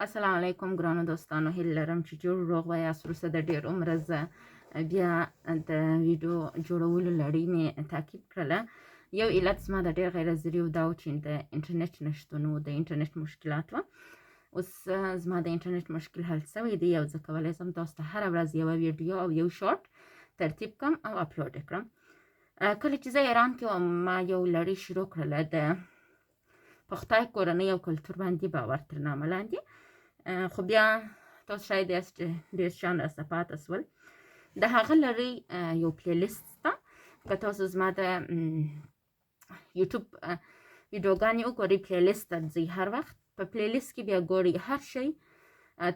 السلام علیکم ګرانو دوستانو، هیله لرم چې جوړ روغ ویاست. وروسته د ډېر عمره زه بیا د ویډیو جوړولو لړۍ مې تعقیب کړله. یو علت زما د ډېر غیر حاضري و دا و چې د انټرنیټ نشتون و، د انټرنیټ مشکلات وه. اوس زما د انټرنیټ مشکل حل شوی دی او زه کولی شم تاسو ته هره ورځ یوه ویډیو او یو شارټ ترتیب کړم او اپلوډ یې کړم. کله چې زه ایران کې وم، ما یو لړۍ شروع کړله د پښتای کورنۍ او کلتور باندې باور تر نامه لاندې، خو بیا تاسو شاید یاست چې ډېر شیان راسره پاته سول. د هغه لړۍ یو پلی لیست شته، که تاسو زما د یوټیوب ویډیوګانې وګورئ، پلی لیست ته ځئ، هر وخت په پلی لیست کې بیا ګورئ هر شی.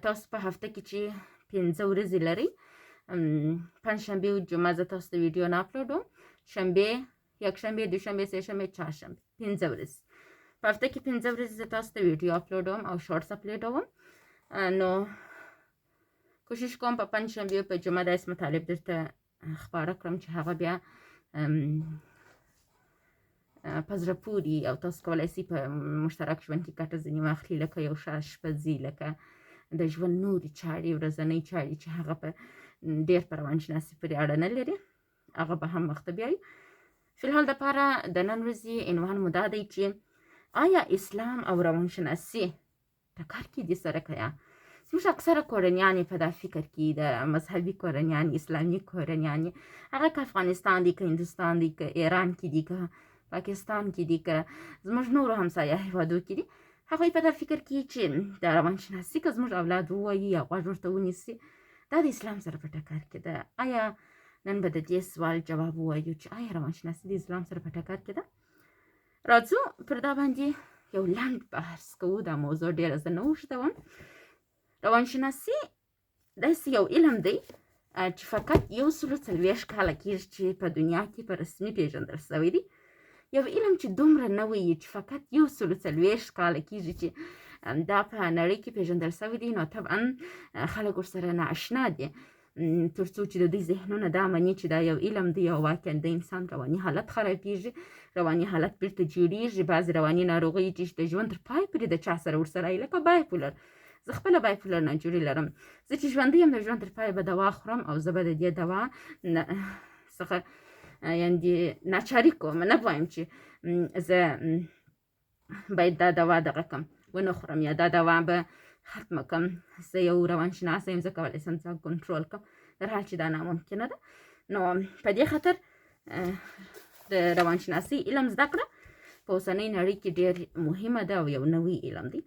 تاسو په هفته کې چې 5 ورځې لرئ، پنجشنبه او جمعه زه تاسو ته ویډیو نه اپلوډوم، شنبه، یکشنبه، دوشنبه، سه شنبه، چهارشنبه، 5 ورځې په هفته کې، 5 ورځې زه تاسو ته ویډیو اپلوډوم او شارټس اپلوډوم. نو کوشش کوم په پنجشنبه او په جمعه داسې مطالب درته خپاره کړم چې هغه بیا په زړه پوري او تاسو کولای شئ په مشترک ژوند کې ګټه ځینې واخلي، لکه یو ښه آشپزي، لکه د ژوند نورې چارې، ورځنۍ چارې چې هغه په ډېر په روانشناسي پورې اړه نه لري، هغه به هم مخته بیایي. فی الحال دپاره د نن ورځې عنوان مو دا دی چې آیا اسلام او روانشناسي ټکر کې دي سره که یا؟ زموږ اکثره کورنیانې په دا فکر کې، د مذهبي کورنیانې، اسلامي کورنیانې، هغه که افغانستان دی، که هندوستان دی، که ایران کې دی، که پاکستان کې دی، که زموږ نورو همسایه هېوادو کې دي، هغوی په دا فکر کې چې د روانشناسي که زموږ اولاد ووایي یا غوږ ورته ونیسي، دا د اسلام سره په ټکر کې ده. آیا نن به د دې سوال جواب ووایو چې آیا روانشناسي د اسلام سره په ټکر کې ده؟ راځو پر دا باندې یو لنډ بحث کوو. دا موضوع ډېره زه نه اوږدوم. روانشناسي داسې یو علم دی چې فقط 140 کاله کېږي چې په دنیا کې په رسمي پېژندل شوی دی. یو علم چې دومره نوی چې فقط 140 کاله کېږي چې دا په نړۍ کې پېژندل شوی دی، نو طبعا خلک ورسره نااشنا دي، تر څو چې د دوی ذهنونه دا مني چې دا یو علم دی او واقعا د انسان رواني حالت خرابېږي، رواني حالت بیرته جوړېږي. بعضې رواني ناروغۍ چې د ژوند تر پای پورې د چا سره ورسره، لکه بایپولر. زه خپله بایپولر ناجوړي لرم، زه چې ژوندۍ یم د ژوند تر پای به دوا خورم او زه به د دې دوا څخه یعنې ناچاري کوم، نه وایم چې زه باید دا دوا دغه کم ونه خورم یا دا دوا به ختمه کم، زه یو روانشناسه یم، زه کولی شم ځان کنټرول کم، در حال چې دا ناممکنه ده. نو په دې خاطر د روانشناسي علم زده کړه په اوسنۍ نړۍ کې ډېر مهمه ده او یو نوی علم دی.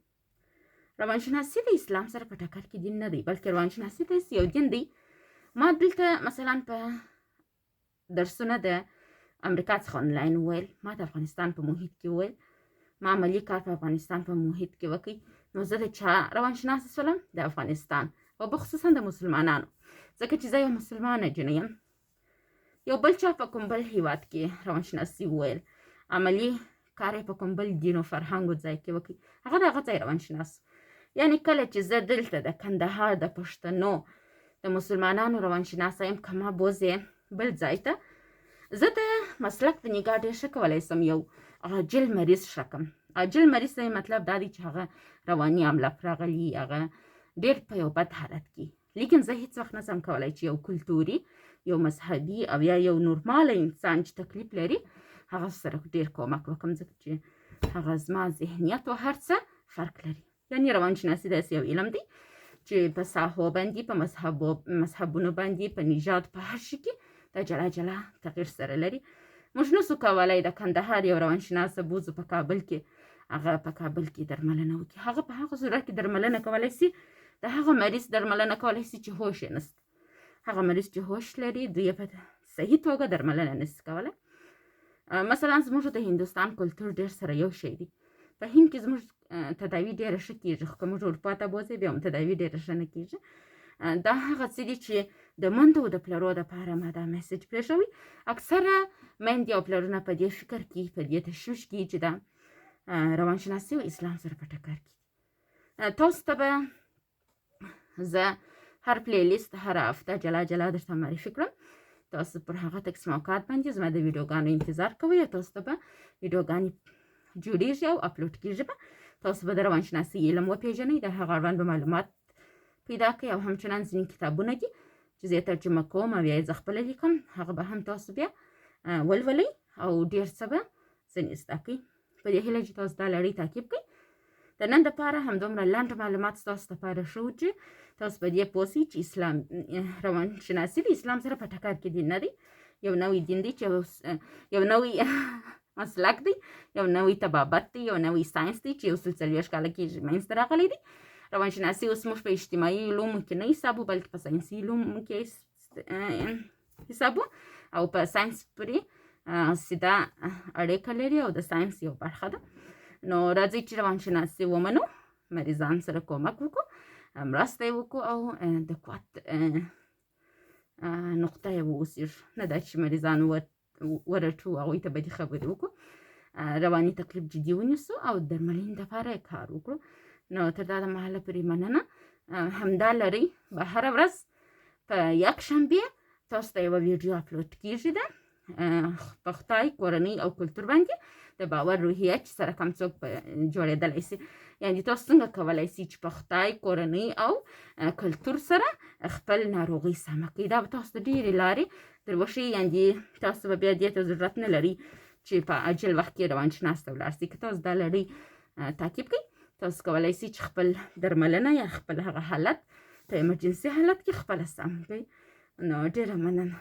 روانشناسي د اسلام سره په ټکر کې دین نه دی، بلکې روانشناسي داسې یو دین دی. ما دلته مثلا په درسونه د امریکا څخه آنلاین وویل، ما د افغانستان په محیط کې وویل، ما عملي کار په افغانستان په محیط کې وکړ. نو زه د چا روانشناسه سولم؟ د افغانستان او بخصوصا د مسلمانانو، ځکه چې زه یو مسلمانه جنۍ یم. یو بل چا په کوم بل هیواد کې روانشناسي وویل، عملي کار یې په کوم بل دین او فرهنګ او ځای کې وکړي، هغه د هغه ځای روانشناس. یعنی کله چې زه دلته د کندهار د پښتنو د مسلمانانو روانشناسه یم، که ما بوځې بل ځای ته، زه د مسلک په نګاه ډېر ښه کولی شم یو عاجل مریض ښه کړم. عاجل مریض ته مطلب دا دی چې هغه رواني حمله پر راغلي، هغه ډېر په یو بد حالت کې، لیکن زه هیڅ وخت نه شم کولی چې یو کلتوري، یو مذهبي او یا یو نورمال انسان چې تکلیف لري هغه سره ډېر کومک وکړم، ځکه چې هغه زما ذهنیت او هر څه فرق لري. یعنی روانشناسي داسې یو علم دی چې په ساحو باندې، په مذهبونو باندې، په نژاد، په هر شي کې دا جلا جلا تغییر سره لري. موږ نسو کولی د کندهار یو روانشناسه بوځو په کابل کې، هغه په کابل کې درملنه وکړي. هغه په هغه صورت کې درملنه کولی سي، د هغه مریض درملنه کولی سي چې هوش یې نشته. هغه مریض چې هوش لري دوی یې په صحیح توګه درملنه نسي کولی. مثلا زموږ د هندوستان کلتور ډېر سره یو شی دی. په هند کې زموږ تداوي ډېره ښه کېږي، خو که موږ اروپا ته بوځي بیا هم تداوي ډېره ښه نه کېږي. دا هغه څه دي چې د مندو او د پلرو دپاره ما دا میسج پرېښوي. اکثره میندې او پلرونه په دې فکر کې، په دې تشویش کې چې دا روانشناسي او اسلام سره په ټکر کې دي. تاسو ته به زه هر پلی لیست هره هفته جلا جلا درته معرفي کړم. تاسو پر هغه تقسیم اوقات باندې زما د ویډیوګانو انتظار کوئ او تاسو ته به ویډیوګانې جوړیږي او اپلوډ کیږي به. تاسو به د روانشناسۍ علم وپېژنئ، د هغه اړوند به معلومات پیدا کړئ، او همچنان ځینې کتابونه دي چې زه یې ترجمه کوم او یا یې زه خپله لیکم، هغه به هم تاسو بیا ولولئ او ډېر څه به ځینې زده کړئ. په دې هیله چې تاسو دا لړۍ تعقیب کړئ. د نن دپاره همدومره لنډ معلومات ستاسو دپاره ښه وو چې تاسو په دې پوه سئ چې اسلام روانشناسي د اسلام سره په ټکر کې دین نه دی، یو نوی دین دی، چې یو نوی مسلک دی، یو نوی طبابت دی، یو نوی ساینس دی چې 140 کاله کېږي منځته راغلی دی. روانشناسي اوس موږ په اجتماعي علومو کې نه حسابو، بلکې په ساینسي علومو کې حسابو، او په ساینس پورې سیده اړیکه لري او د ساینس یو برخه ده. نو راځئ چې روانشناسي ومنو، مریضان سره کومک وکړو، مرسته یې وکړو او د قوت نقطه یې واوسېږو، نه دا چې مریضان ورټو، هغوی ته بدې خبرې وکړو. رواني تکلیف جدي ونیسو او درملنې دپاره یې کار وکړو. نو تر دا د مهاله پورې مننه. همدا لرئ به هره ورځ په یکشنبه تاسو ته یوه ویډیو اپلوډ کیږي ده په خدای، کورنۍ او کلتور باندې د باور روحیه چې سره کم څوک په جوړېدلی سي، یعنی تاسو څنګه کولی سئ چې په خدای، کورنۍ او کلتور سره خپل ناروغۍ سمه کړئ. دا به تاسو ته ډېرې لارې در وښیي، یعنی تاسو به بیا دې ته ضرورت نه لرئ چې په عاجل وخت کې روانشناس ته ولاړ سئ. که تاسو دا لړۍ تعقیب کړئ، تاسو کولی سئ چې خپل درملنه یا خپل هغه حالت په ایمرجنسي حالت کې خپله سم کړئ. نو ډېره مننه.